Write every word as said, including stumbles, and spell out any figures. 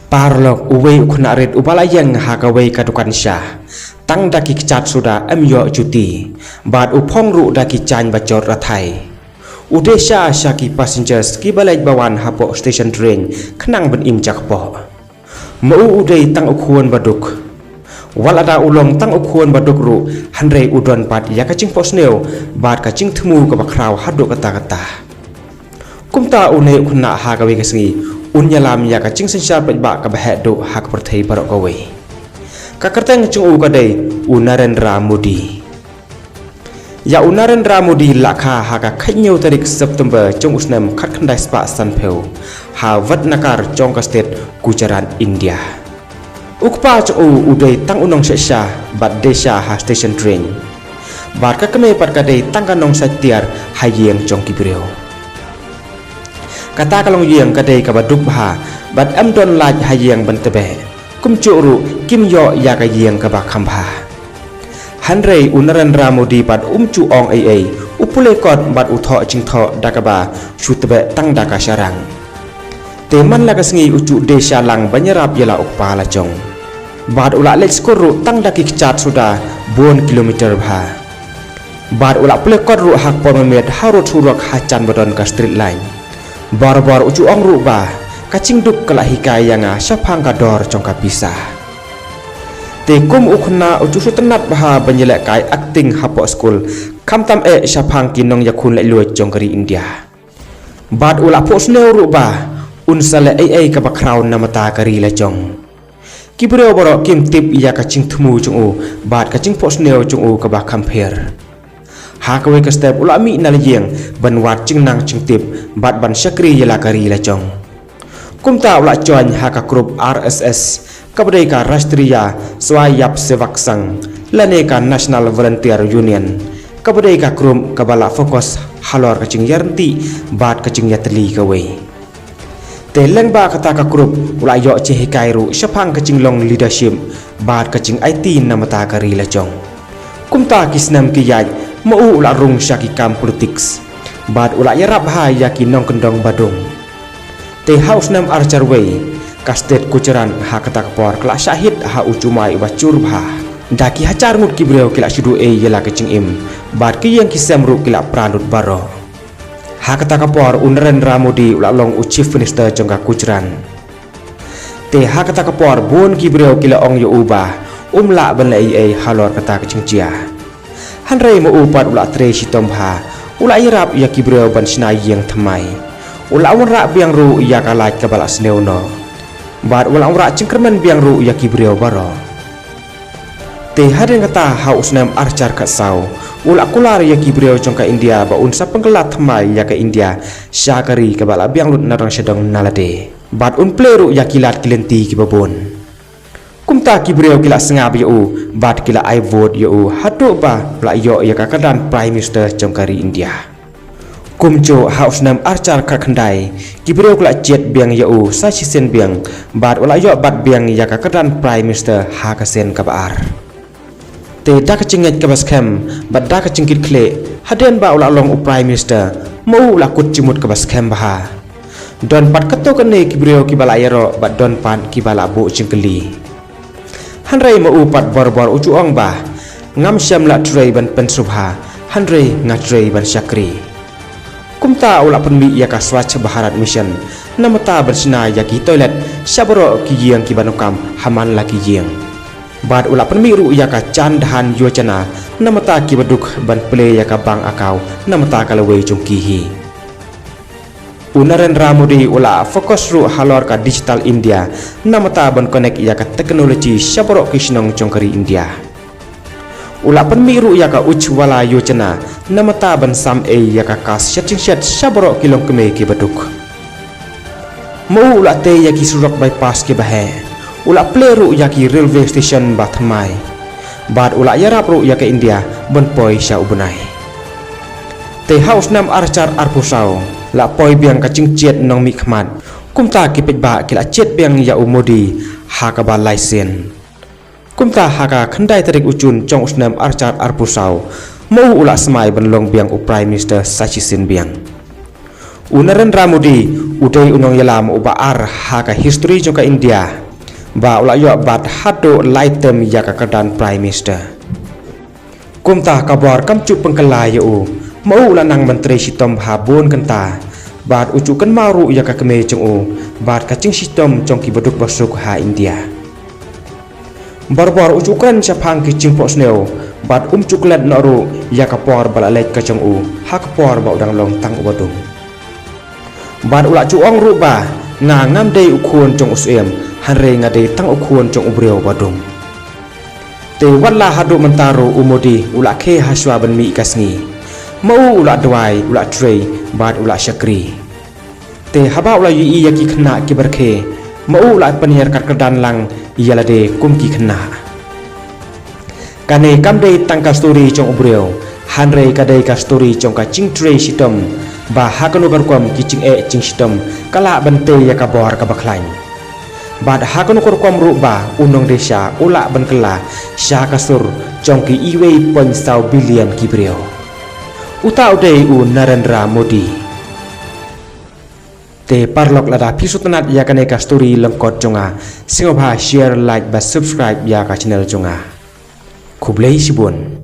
Paralok, uwei u khynnah rit uba la ïeng ha kawei ka dukan sha, tang da ki kjat suda em ïoh juti, bad u phong ruh da ki jaiñ ba jot rathai. U dei sha sha ki passengers kiba leit ba wan hapoh station train khnang ban im jakpoh. Ma u u dei tang u khun ba duk. Wat lada u long tang u khun ba duk ruh, hynrei u don pat ïa ka jingphohsniew bad ka jingthmu kaba khraw haduh katta katta. Kumta une u khynnah ha kawei ka sngi un ïalam ïa ka jingsynshar paidbah kaba heh duh ha ka pyrthei baroh kawei. Ka kyrteng jong u ka dei u Narendra Modi. Ïa u Narendra Modi la kha ha ka khathynñiew tarik September jong u snem khatkhyndai spah sanphew, ha Vadnagar jong ka state Gujarat, India. U kpa jong u u dei tang u nongshah sha bad dei sha ha station train. Bad ka kmie pat ka dei tang ka nongshah tiar ha ïing jong ki briew. Kata ka longïing ka dei kaba duk bha bad em don light ha ïing ban tbeh. Kumjuh ruh kim ïoh ïa ka ïing kaba kham bha. Hynrei u Narendra Modi pat um ju ong ei ei, u pule kot bad u thoh jingthoh da kaba shu tbeh tang da ka sharang. Te man la ka sngi u ju dei sha lang ban ïarap ïa la u kpa la jong. Bad u la leit skul ruh tang da ki kjat suda bun kilometer bha. Bad u la pule kot ruh ha ka por mynmiet harud surok hajan ba don ka street light. Barabor u ju ong ruh ba ka jingduk ka la hikai ïa nga shaphang ka dor jong ka pisa. Te kum u khynnah u ju sngewtynnat bha ban ïalehkai acting hapoh skul, khamtam eh shaphang ki nongïakhun laitluid jong ka ri India. Bad u la phohsniew ruh ba un sa leh ei ei kaba khraw namar ka ri la jong. Ki briew baroh kim tip ïa ka jingthmu jong u bad ka jingphohsniew jong u kaba kham pher. Ha kawei ka step u la mih na la ïing ban wad jingnang jingtip bad ban shakri ïa la ka ri la jong. Kumta u la join ha ka group R S S, kaba dei ka Rashtriya Swayamsevak Sangh, lane ka National Volunteer Union, kaba dei ka group kaba la focus halor ka jingïarynti bad ka jingïatylli kawei. Te lyngba kata ka group u la ïoh jinghikai ruh shaphang ka jinglong leadership bad ka jingaiti namar ka ri la jong. Kumta ki snem ki ïaid, ma u u la rung sha ki kam politics bad u la ïarap bha ïa ki nongkyndong badung. Te ha u snem arhajar wei, ka state Gujarat ha kata ka por ka la shahid ha u jumai uba jur bha. Da ki hajar ngut ki briew ki la shu duh ei ïa la ka jingim bad ki ïing ki sem ruh ki la pra lut baroh. Ha kata ka por u Narendra Modi u la long u Chief Minister jong ka Gujarat. Te ha kata ka por bun ki briew ki la ong ïa u ba um lah ban leh ei ei halor kata ka jingjia. Hynrei ma u pat u la trei shitom bha, u la ïarap ïa ki briew ban shna ïing thymmai. U la wanrah biang ruh ïa ka light kaba la sniew noh. Bad u la wanrah jingkyrmen biang ruh ïa ki briew baroh. Te hadien kata ha u snem arhajar khatsaw, u la kular ïa ki briew jong ka India ba un sa pynkylla thymmai ïa ka India sha ka ri kaba la biang lut na dong sha dong na lade. Bad un plie ruh ïa ki lad ki lynti kiba bun. Kumta ki briew ki la sngap ïa u bad ki la ai vote ïa u haduh ba u la ïoh ïa ka kyrdan Prime Minister jong ka ri India. Kumjuh ha u snem arhajar khatkhyndai, ki briew ki la jied biang ïa u Sachin Singh biang, bad u la ïoh bat biang ïa ka kyrdan Prime Minister ha ka sien kaba ar. Te da ka jingngeit kaba skhem bad da ka jingkitkhlieh, hadien ba u la long u Prime Minister, ma u u la kut jingmut kaba skhem bha. Don pat katto katne ki briew kiba la ïaroh bad don pat kiba la buh jingkylli. Hynrei ma u pat barabor u ju ong ba ngam shym la trei ban pynsngewbha, hynrei nga trei ban shakri. Kumta u la pynmih ïa ka Swachh Bharat Mission, namar ban shna ïa ki toilet sha baroh ki ïing kiba donkam ha man la ki ïing. Bad u la pynmih ruh ïa ka Jan Dhan Yojana, namar kiba duk ban plie ïa ka bank account namar ka lawei jong ki hi. U Narendra Modi u la focus ruh halor ka Digital India, namar ban connect ïa ka technology sha baroh ki shnong jong ka ri India. U la pynmih ruh ïa ka Ujjwala Yojana, namar ban sam ei ïa ka gas shet jingshet sha baroh ki longkmie kiba duk. Ma u u la tei ïa ki surok bypass kiba heh. U la plie ruh ïa ki railway station ba thymmai. Bad u la ïarap ruh ïa ka India ban poi sha u bnai. Te ha u snem arhajar arphew saw, la poi biang ka jingjied nongmihkhmat. Kumta ki paidbah ki la jied biang ïa u Modi ha kaba lai sien. Kumta ha ka khyndai tarik u Jun jong u snem arhajar arphew saw, ma u u la smai ban long biang u Prime Minister Sachin Singh biang. U Narendra Modi U dei u nongïalam uba ar ha ka history jong ka India ba u la ïoh bat haduh lai term ïa ka kyrdan Prime Minister. Kumta ka bor kam ju pynkylla ïa u, ma u la nang ban trei shitom ha bun kynta bad u ju kynmaw ruh ïa ka kmie jong u bad ka jingshitom jong ki baduk basuk ha India. Barabor u ju kren shaphang ki jingphohsniew bad um ju klet noh ruh ïa ka por ba la leit ka jong u ha ka por ba u dang long tang uba dum. Bad u la ju ong ruh ba, nga ngam dei u khun jong u syiem, hynrei nga dei tang u khun jong u briew ba dum. Te wat la haduh mynta ruh u Modi u la khie ha shuwa ban mih ka sngi. Ma u u la duwai, u la trei bad u la shakri. Te haba u la ïohi ïa ki khynnah kiba rkhie, ma u u la pynïar kyrdan lang ïa lade kum ki khynnah. Kane kam dei tang ka story jong u briew, hynrei ka dei ka story jong ka jingtrei shitom, ba ha kano ka rukom ki jingeh jingshitom ka lah ban tei ïa ka bor kaba khlaiñ. Bad ha kano ka rukom ruh ba u nongdesha u lah ban kylla sha ka sur jong ki iwei point saw billion ki briew. Uta u dei u Narendra Modi. Te paralok, lada phi sngewtynnat ïa kane ka story lyngkot jong nga, sngewbha share, like bad subscribe ïa ka channel jong nga. Khublei shibun.